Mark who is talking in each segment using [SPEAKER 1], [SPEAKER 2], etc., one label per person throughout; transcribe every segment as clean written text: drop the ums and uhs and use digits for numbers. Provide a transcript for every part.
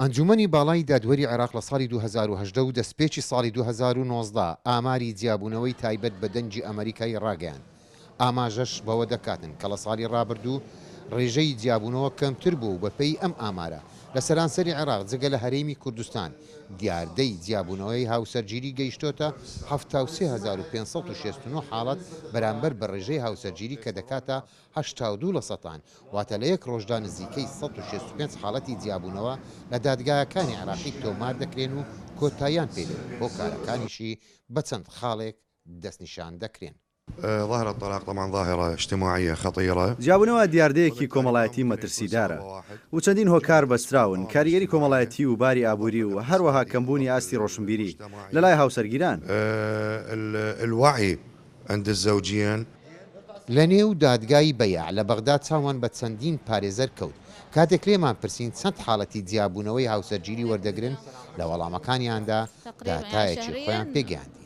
[SPEAKER 1] ئەنجوومەنی باڵای دادوەری عێراق لە ساڵی 2018 و دەستپێکی ساڵی 2019 ئاماری جیابوونەوەی تایبەت بە دەنگی ئەمەریکای ڕاگەیاند، ئاماژەش بەوە دەکاتن کە لە ساڵی ڕابردوو ڕێژەی جیابوونەوە کەمتر بووە و بەپێی ئەم ئامارە لە سەرانسەری عێراق جگە لە هەرێمی کوردستان دیاردەی جیابوونەوەی هاوسەرگیری گەیشتۆتە 73569 حاڵەت بەرامبەر بە ڕێژەی هاوسەرگیری کە دەکاتە 82 لە سەتان، واتە لە یەک ڕۆژدا نزیکەی 165 حاڵەتی جیابوونەوە لە دادگایەکانی عێراقی تۆمار دەکرێن و کۆتاییان پێ دێت، هۆکارەکانیشی بە چەند خاڵێک دەستنیشان دەکرێن.
[SPEAKER 2] ظاهرە الطلاق طبعا ظاهرە اجتماعیە خطیرە.
[SPEAKER 3] جیابوونەوە دیاردەیەکی کۆمەڵایەتی مەترسیدارە و چەندین هۆکار بەستراون، کاریگەری کۆمەڵایەتی و باری ئابووری و هەروەها کەمبوونی ئاستی ڕۆشنبیری لەلای هاوسەرگیران.
[SPEAKER 2] الوعی عند الزوجین.
[SPEAKER 1] لەنێو دادگای بەیاع لە بەغدا چاومان بە چەندین پارێزەر کەوت، کاتێک لێمان پرسین چەند حاڵەتی جیابوونەوەی هاوسەرگیری وەردەگرن، لە وەڵامەکانیاندا داتایەکی خۆیان پێگەیاندین.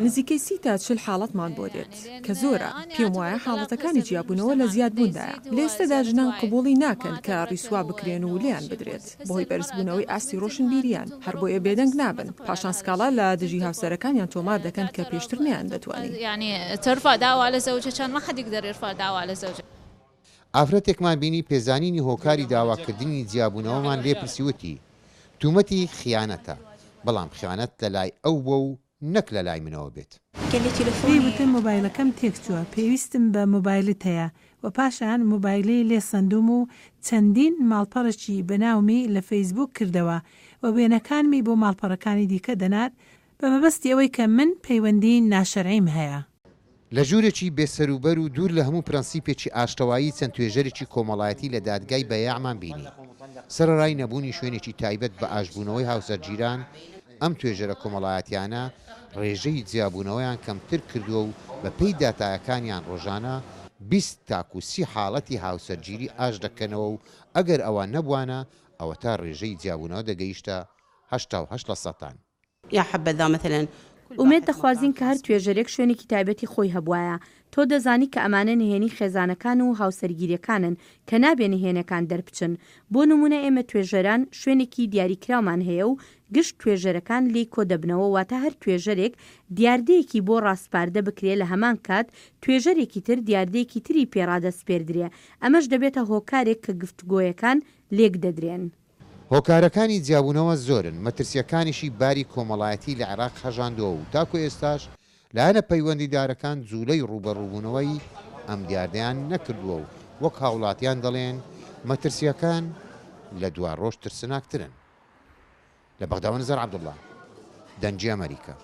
[SPEAKER 4] نزیکەی سی تا 40 حاڵەتمان بۆ دێت، کە زۆرە، پێم وایە حاڵەتەکانی جیابوونەوە لە زیادبووندایە، لە ئێستەدا ژنان قبوڵی ناکەن کە ڕیسوا بکرێن و لێیان بدرێت بەهۆی بەرزبوونەوەی ئاستی ڕۆشنبیرییان، هەر بۆیە بێدەنگ نابن، پاشان سکاڵا لە دژی هاوسەرەکانیان تۆمار دەکەن کە پێشتر نەیاندەتوانی.
[SPEAKER 1] ئافرەتێکمان بینی پێزانینی هۆکاری داواکردنی جیابوونەوەمان لێ پرسی وتی، تومەتی خیانەتە، بەڵام خیانەت لەلای ئەو بووە و نەک لەلای منەوە بێت.
[SPEAKER 5] پێی وتم مۆبایلەکەم تێکچووە پێویستم بە مۆبایلت هەیە و پاشان مۆبایلی لێ سەندووم و چەندین ماڵپەڕێکی بەناومی لە فەیسبووک کردەوە و وێنەکانمی بۆ ماڵپەڕەکانی دیکە دەنارد بە مەبەستی ئەوەی کە من پەیوەندی ناشەرعیم هەیە.
[SPEAKER 1] لە ژوورێکی بێ سەروبەر و دوور لە هەموو پرەنسیپێکی ئاشتەوایی چەند توێژەرێکی کۆمەڵایەتی لە دادگای بەیاعمان بینی. سەرەڕای نەبوونی شوێنێکی تایبەت بە ئاشتبوونەوەی هاوسەرگیران، ئەم توێژەرە کۆمەڵایەتیانە ڕێژەی جیابوونەوەیان کەمتر کردووە و بەپێی داتایەکانیان ڕۆژانە 20 تاکو 30 حاڵەتی هاوسەرگیری ئاشت دەکەنەوە و ئەگەر ئەوان نەبوانە ئەوەتا ڕێژەی جیابوونەوە دەگەیشتە 88 لە سەتان.
[SPEAKER 6] ئومێد دەخوازین کە هەر توێژەرێک شوێنێکی تایبەتی خۆی هەبوایە. تۆ دەزانی کە ئەمانە نهێنی خێزانەکان و هاوسەرگیریەکانن کە نابێ نهێنەکان دەربچن. بۆ نمونە ئێمە توێژەران شوێنێکی دیاریکراومان هەیە و گشت توێژەرەکان لێی کۆدەبنەوە واتە هەر توێژەرێک دیاردەیەکی بۆ ڕاسپاردە بکرێ لە هەمان کات توێژەرێکی تر دیاردەیەکی تری پێ ڕادەسپێردرێ ئەمەش دەبێتە هۆکارێک کە گفتگۆیەکان لێکدەدرێن.
[SPEAKER 1] هۆکارەکانی جیابوونەوە زۆرن، مەترسییەکانیشی باری کۆمەڵایەتی لە عێراق هەژاندووە و تاکو ئێستاش لایەنە پەیوەندیدارەکان جوولەی ڕووبەڕووبوونەوەی ئەم دیاردەیان نەکردووە و وەک هاوڵاتیان دەڵێن مەترسییەکان لە دواڕۆژ ترسناکترن. لە بەغداوە نزار عەبدوڵڵا، دەنگی ئەمەریکا.